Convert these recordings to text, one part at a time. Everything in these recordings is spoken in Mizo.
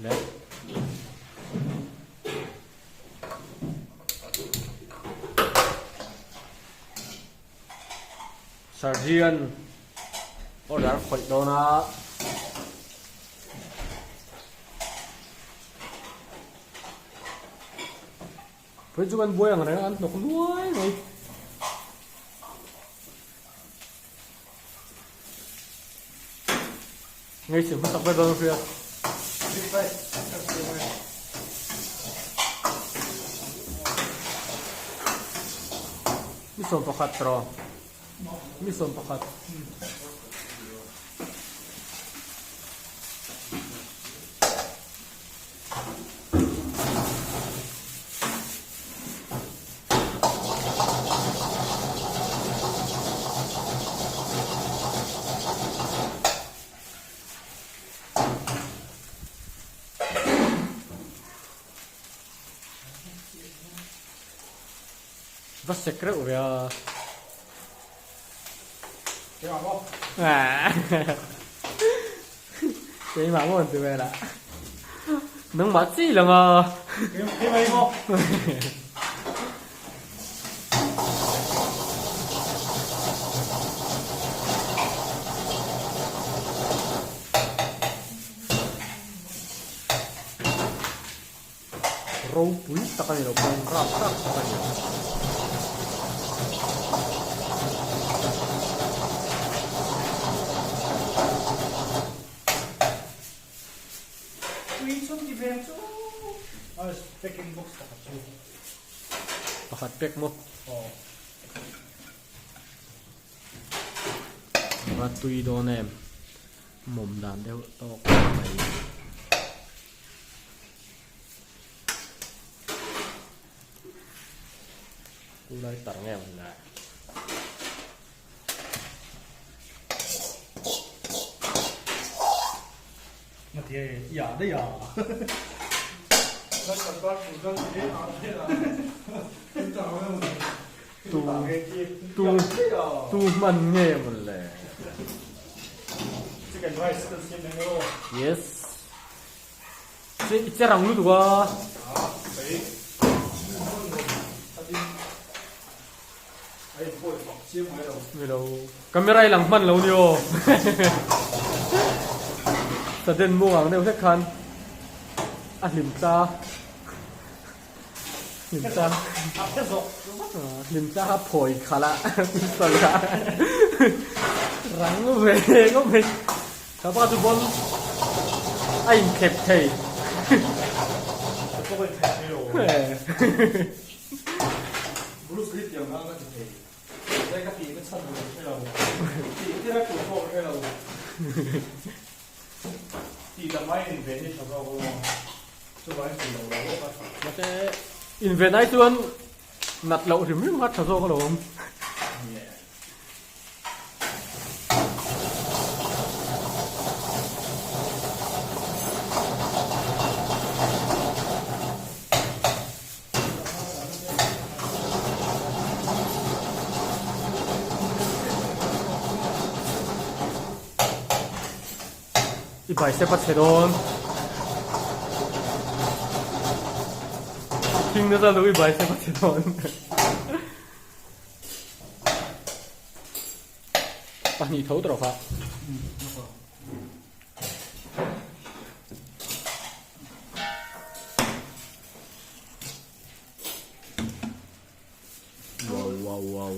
Le. Sergeant order khawih dawn a. Pui chu kan buai ang reng a an hnawk nuai mai. Ngei sim hmasak ber dawn hria. Mi 11 tro. Mi 11. Va sek reuh ve a. Keimah maw an ti vel a. Nangmah chi lang a. Keimah maw. Ropui tak a ni lo pawng rap rap tak a ni lo. Tui chun ti veng chu a packing box pakhat chu. Pakhat pack maw? Aw. Va tui dawn em. Mawm dan deuh tawk mai. Kulai tar nge ang le. Ya da ya. Tu tu tu hman nge mawn le. Chicken rice kan siam eng emaw. Yes. Che i che rang lutuk a. Ni lo. Camera i lang hman lo ni aw. Sudden mung ang deuh hlek khan a hlim tla. Hlim tla. Hlim tla kha phawi khalh a pistol kha. Rang ve ngawt mai. Ka pa chu bon a inkhep thei. Ka pawh inkhep thei lo. Bruce Lee tiang khan ka ti thei. Zai ka tih na chhan tur ka hre lo. Tih tir a tur pawh ka hre lo. Tih dam ai inven hi tha zawk alawm. Chuvangin tih loh loh loh kha tha. Mahse inven ai chuan nat loh hrim hrim kha tha zawk alawm. I bicep a chhe dawn. Thing nasa lo i bicep a chhe dawn. Pahnih tho tawh kha. Wow wow wow.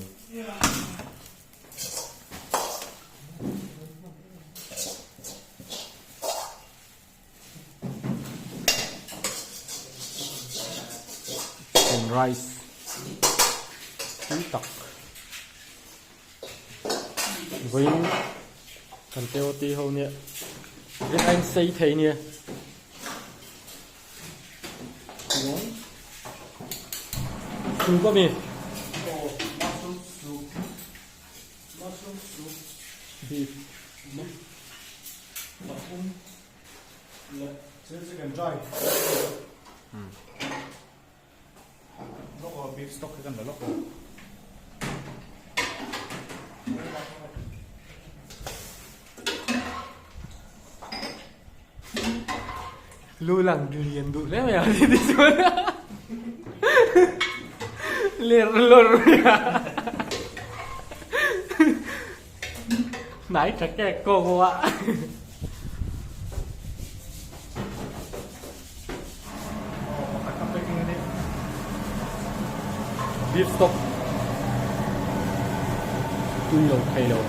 Chicken rice tui tak vawiin kan te ho nia rin a in sei thei nia soup a mi beef Beef stock hi kan la lawk a. Lu lang lian duh hle mai a ni ti chuan ler lawr mai a hnai tha kek kawk bawk a. Beef stock tui lo thei lo.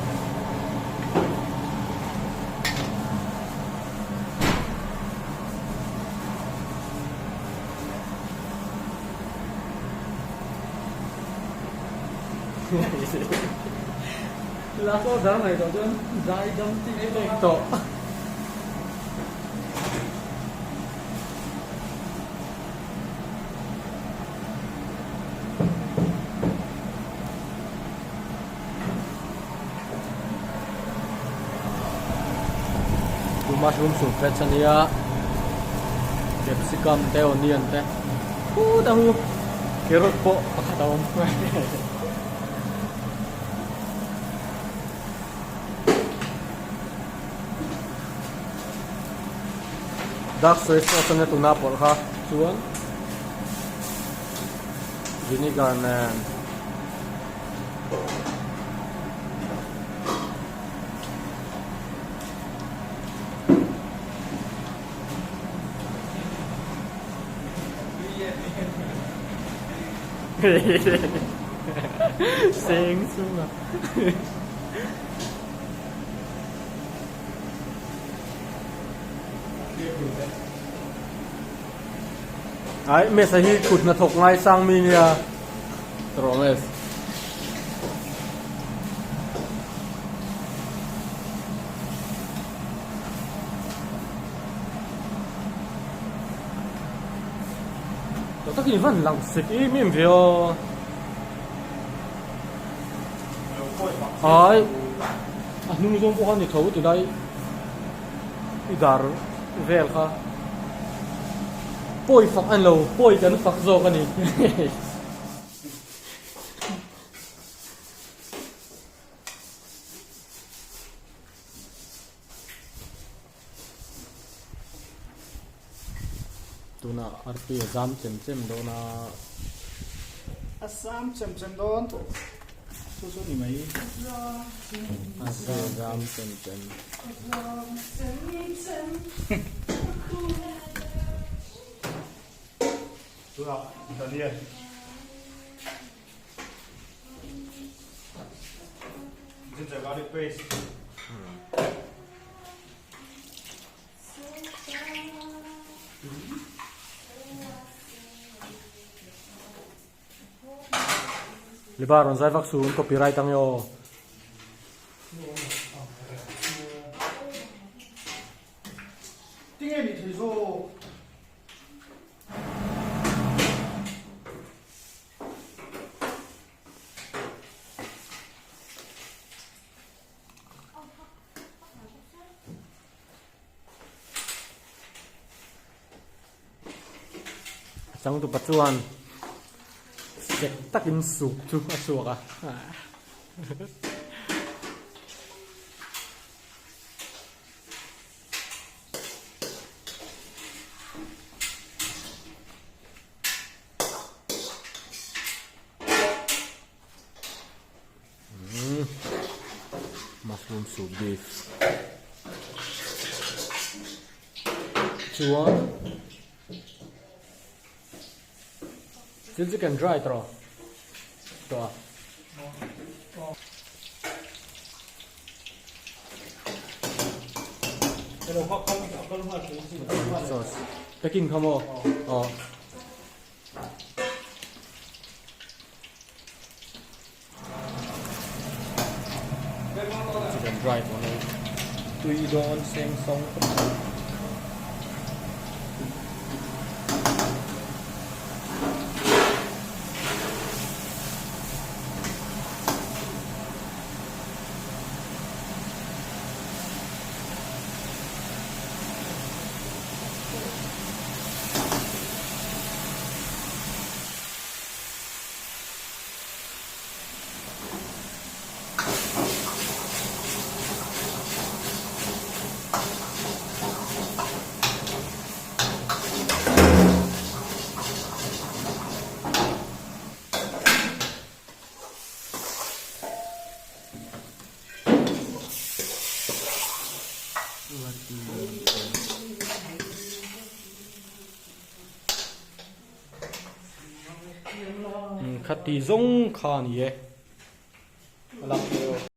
Last order mai tawh chuan zai dam tih pek tawh. Mushroom soup veg a nia capsicum te onion te khut a hu carrot pawh pakhat a awm. Dark soy sauce ania tuna pawlh kha chuan vinegar nen seng sung a. Ai mesa hi kut hnathawk ngai sang mi nia tawh mes. Tawh takin van lang sek em em ve aw. Ai a hnung zawng pawh kha ni tho ti lai i dar vel kha pawi fak a ni lo pawi kan fak zawk a ni. Tunah artui a zam chem chem dawn a. A zam chem chem dawn chu chu ni mai. Artui a zam chem chem. Tunah Daniel. Ginger garlic paste. Liba rawn zai vak su an copyright ang e aw. Tinge ni thei zawk. A changtupa chuan sek takin suk chu a chhuak a. Mushroom soup beef chuan thil chu kan dry tawh tawh a. Sauce packing kha maw aw. Chicken dry pawh nei tui dawn seng sawng khawp mai. Khati zawng kha a ni e.